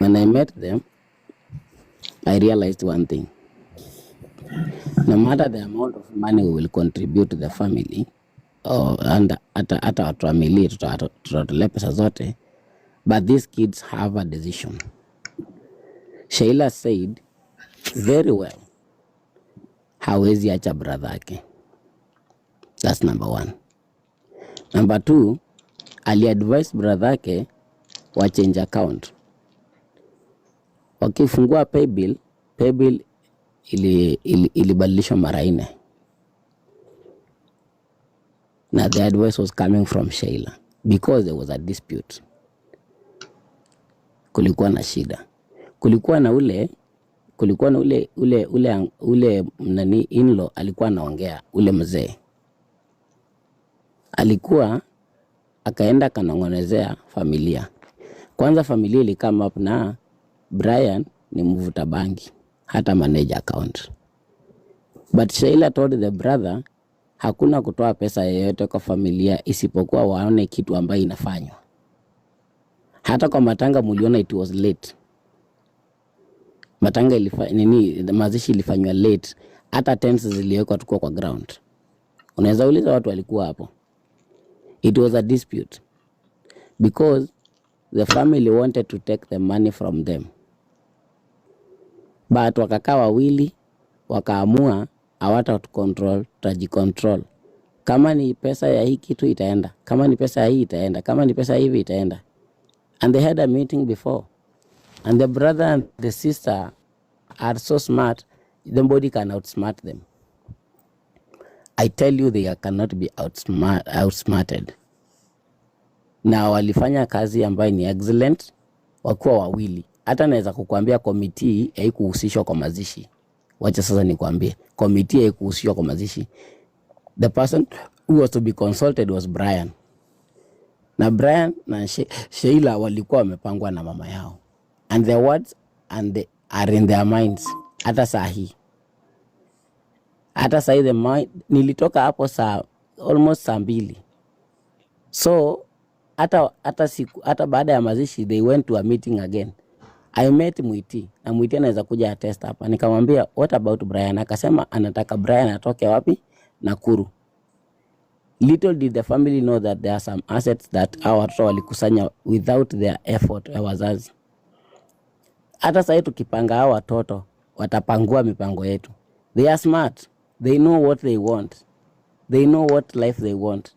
When I met them, I realized one thing. No matter the amount of money we will contribute to the family, oh, and hata watu wa milii tutatolea pesa zote, but these kids have a decision. Sheila said very well, hawezi acha brother yake. That's number one. Number two, aliadvise brother yake wa change account. Wakifungua paybill, paybill ilibadilishwa mara nne, na the advice was coming from Sheila because there was a dispute. Kulikuwa na shida, kulikuwa na ule nani, in-law alikuwa anaongea, ule mzee alikuwa akaenda akanong'onezea familia. Kwanza familia ili come up na Brian ni mvuta bangi, hata manage account. But Sheila told the brother hakuna kutoa pesa yoyote kwa familia isipokuwa waone kitu ambayo inafanywa. Hata kwa matanga muliona it was late. Matanga nini, mazishi ilifanywa late, hata tents ziliwekwa tukuwa kwa ground. Unaweza uliza watu walikuwa hapo. It was a dispute because the family wanted to take the money from them, but wakakaa wawili wakaamua hawata control, tutajicontrol. Kama ni pesa ya hii kitu itaenda, kama ni pesa ya hii itaenda, kama ni pesa ya hivi itaenda. And they had a meeting before, and the brother and the sister are so smart, nobody can outsmart them. I tell you, they cannot be outsmarted. Na walifanya kazi ambayo ni excellent wakiwa wawili. Hata naweza kukuambia committee haikuhusishwa kwa mazishi. Wacha sasa nikwambie, committee haikuhusishwa kwa mazishi. The person who was to be consulted was Brian, na Brian na Sheila walikuwa wamepangwa na mama yao, and their words are in their minds hata saa hii, hata saa hii the mind, nilitoka hapo saa almost saa 2, so hata siku hata baada ya mazishi they went to a meeting again. I met Mwiti na Mwiti anaweza kuja attest hapa. Nikamwambia, "What about Brian?" Akasema anataka Brian atoke wapi? Nakuru. Little did the family know that there are some assets that hao watoto walikusanya without their effort ya wazazi. Hata sahii tukipanga, hao watoto watapangua mipango yetu. They are smart. They know what they want. They know what life they want.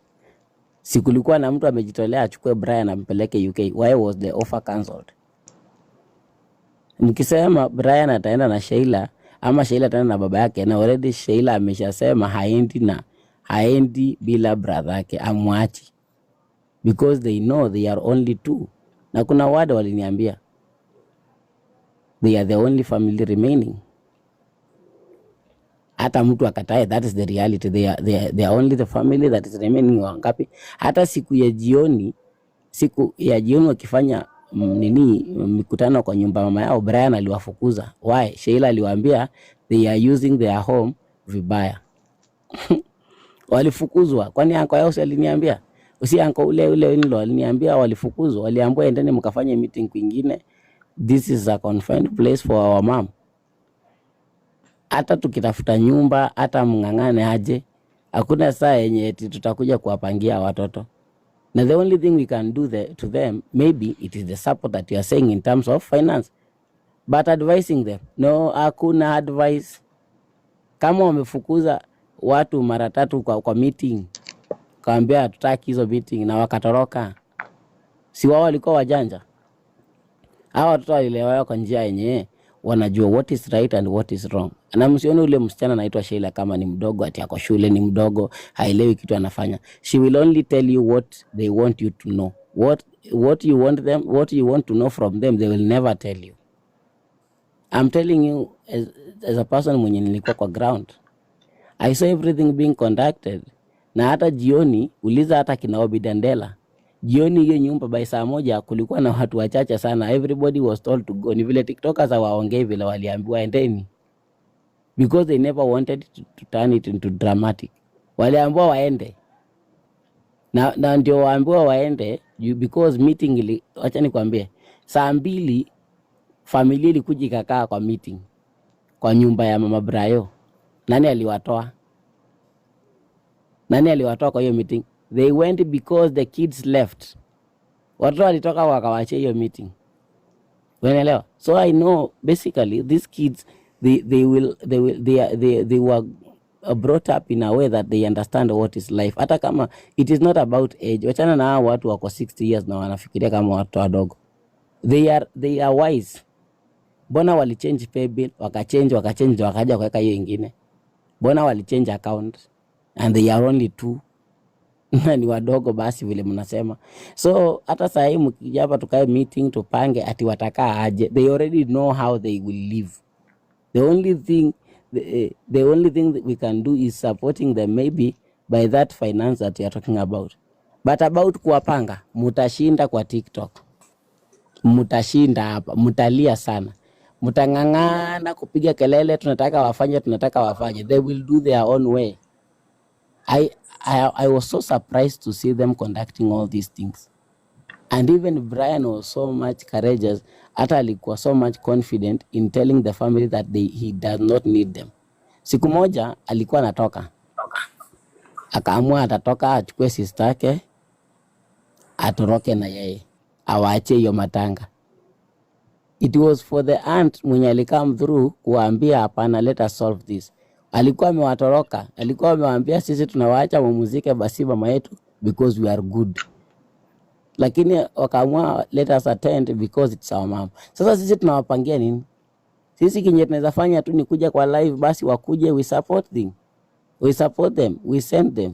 Si kulikuwa na mtu amejitolea achukue Brian ampeleke UK? Why was the offer cancelled? Mkisema Brian ataenda na Sheila ama Sheila ataenda na baba yake, na already Sheila ameshasema haendi bila brother yake, amwachi, because they know they are only two. Na kuna word waliniambia they are the only family remaining. Hata mtu akatae, that is the reality. They are only the family that is remaining. Wangapi? Hata siku ya jioni wakifanya nini, mikutano kwa nyumba mama yao, Brian aliwafukuza. Why? Sheila aliwaambia they are using their home vibaya. Walifukuzwa. Kwani anko yao si aliniambia? Usi anko ule in-law aliniambia walifukuzwa, waliambiwa, "Endeni mkafanye meeting kwingine. This is a confined place for our mom. Hata tukitafuta nyumba, hata mng'ang'ane aje, hakuna saa yenye eti tutakuja kuwapangia watoto." Na the only thing we can do to them, maybe it is the support that you are saying in terms of finance, but advising them, no, hakuna advice. Kama wamefukuza watu mara tatu kwa meeting, kawambia hatutaki hizo meeting na wakatoroka, si wao walikuwa wajanja? Hawa watoto walilewa kwa njia yenye wanajua what is right and what is wrong. Na msione ule msichana anaitwa Sheila kama ni mdogo, ati ako shule, ni mdogo, haelewi kitu anafanya. She will only tell you what they want you to know. What you want them, what you want to know from them, they will never tell you. I'm telling you as a person mwenye nilikuwa kwa ground. I saw everything being conducted. Na hata jioni, uliza hata kina Obidandela. Jioni hiyo nyumba by saa 1 kulikuwa na watu wachache sana. Everybody was told to go. Ni vile TikTokers hawaongei vile waliambiwa endeni. Because they never wanted to turn it into dramatic. Waliambiwa waende. Na ndio waambiwa waende because meeting ili, wacha nikwambie, saa 2 Familia ilikuja ikakaa kwa meeting kwa nyumba ya mama Brayo. Nani aliwatoa? Nani aliwatoa kwa hiyo meeting? They went because the kids left. Watoto walitoka wakawachia hiyo meeting. Unaelewa? So I know basically these kids, they will they are, they were brought up in a way that they understand what is life. Hata kama it is not about age. Wachana na hao watu wako 60 years na wanafikiria kama watu wadogo. They are wise. Mbona walichange pay bill, wakachange, wakachange, wakaja kuweka hiyo ingine? Mbona walichange account and they are only two na ni wadogo basi vile mnasema. So hata saa hii mkija hapa tukae meeting tupange ati watakaa aje, they already know how they will live. The only thing that we can do is supporting them maybe by that finance that you are talking about. But about kuwapanga, mutashinda kwa TikTok, mutashinda hapa, mutalia sana, mutang'ang'ana kupiga kelele, tunataka wafanye, tunataka wafanye. They will do their own way. I was so surprised to see them conducting all these things. And even Brian was so much courageous, hata alikuwa so much confident in telling the family that he does not need them. Siku moja alikuwa anatoka, akaamua atatoka achukue sister yake atoroke na yeye awaachie hiyo matanga. It was for the aunt mwenye alicome through kuwaambia hapana, let us solve this. Alikuwa amewatoroka, alikuwa amewaambia sisi tunawaacha mumuzike basi mama yetu because we are good, lakini wakaamua let us attend because it's our mom. Sasa sisi tunawapangia nini? Sisi kenye tunaweza fanya tu ni kuja kwa live basi, wakuje, we support them, we support them, we send them.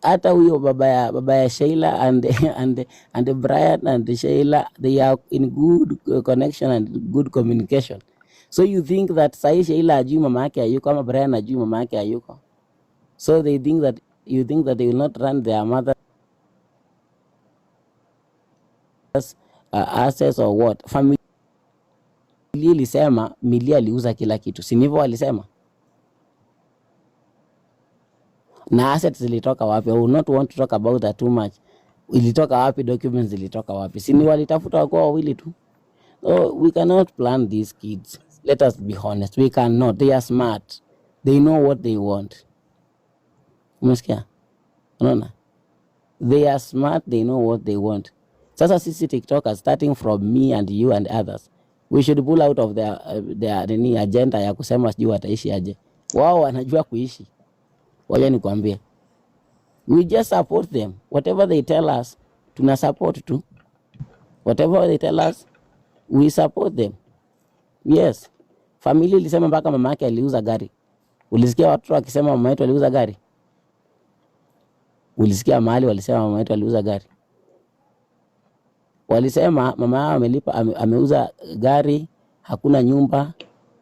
Hata huyo baba ya Sheila and Brian and Sheila, they are in good connection and good communication. So you think that sahi Sheila ajui mama yake hayuko ama Brian ajui mama yake hayuko? So they think that you think that they will not run their mother's assets or what? Familia ilisema Milia aliuza kila kitu, si ndivyo walisema? Na assets zilitoka wapi? I will not want to talk about that too much. Ilitoka wapi? Documents zilitoka wapi? Si ni walitafuta wakuwa wawili tu. So we cannot plan these kids. Let us be honest. We cannot. They are smart. They know what they want. Umesikia? Unaona? They are smart. They know what they want. Sasa sisi TikTokers, starting from me and you and others, we should pull out of their nini agenda ya kusema sijui wataishi aje. Wao wanajua kuishi. Wacha nikwambie. We just support them. Whatever they tell us, tuna support tu. Whatever they tell us, we support them. Yes. Familia ilisema mpaka mama yake aliuza gari. Ulisikia watoto wakisema mama yetu aliuza gari? Ulisikia mahali walisema mama yetu aliuza gari? Walisema mama yao amelipa, ameuza gari, hakuna nyumba,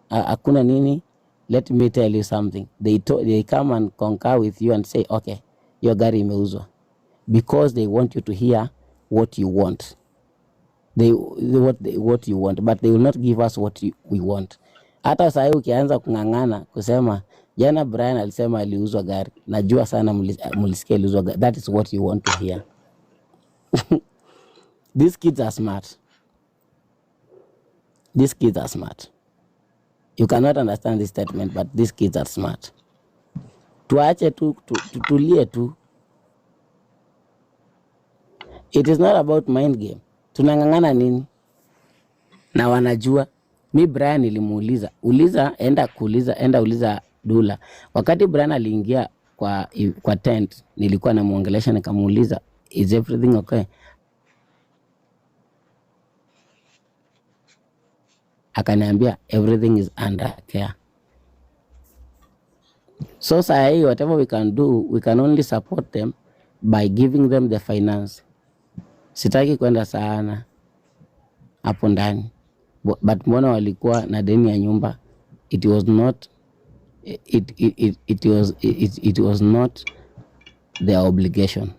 hakuna nini. Let me tell you something. They come and concur with you and say, okay, your gari imeuzwa. Because they want you to hear what you want. What you want, but they will not give us what we want. Hata saa hii ukianza kung'ang'ana kusema jana Brian alisema aliuzwa gari, najua sana mulisikia aliuzwa gari. That is what you want to hear. These kids are smart. These kids are smart. You cannot understand this statement, but these kids are smart. Tuache tu, tutulie tu. It is not about mind game. Tunang'ang'ana nini? Na wanajua. Mi Brian nilimuuliza, uliza, enda kuuliza, enda uliza Dula. Wakati Brian aliingia kwa tent, nilikuwa namuongelesha nikamuuliza, is everything okay? Akaniambia everything is under care. So saa hii whatever we can do, we can only support them by giving them the finance. Sitaki kwenda sana hapo ndani. But mbona walikuwa na deni ya nyumba? It was not it, it, it, it was it, it was not their obligation.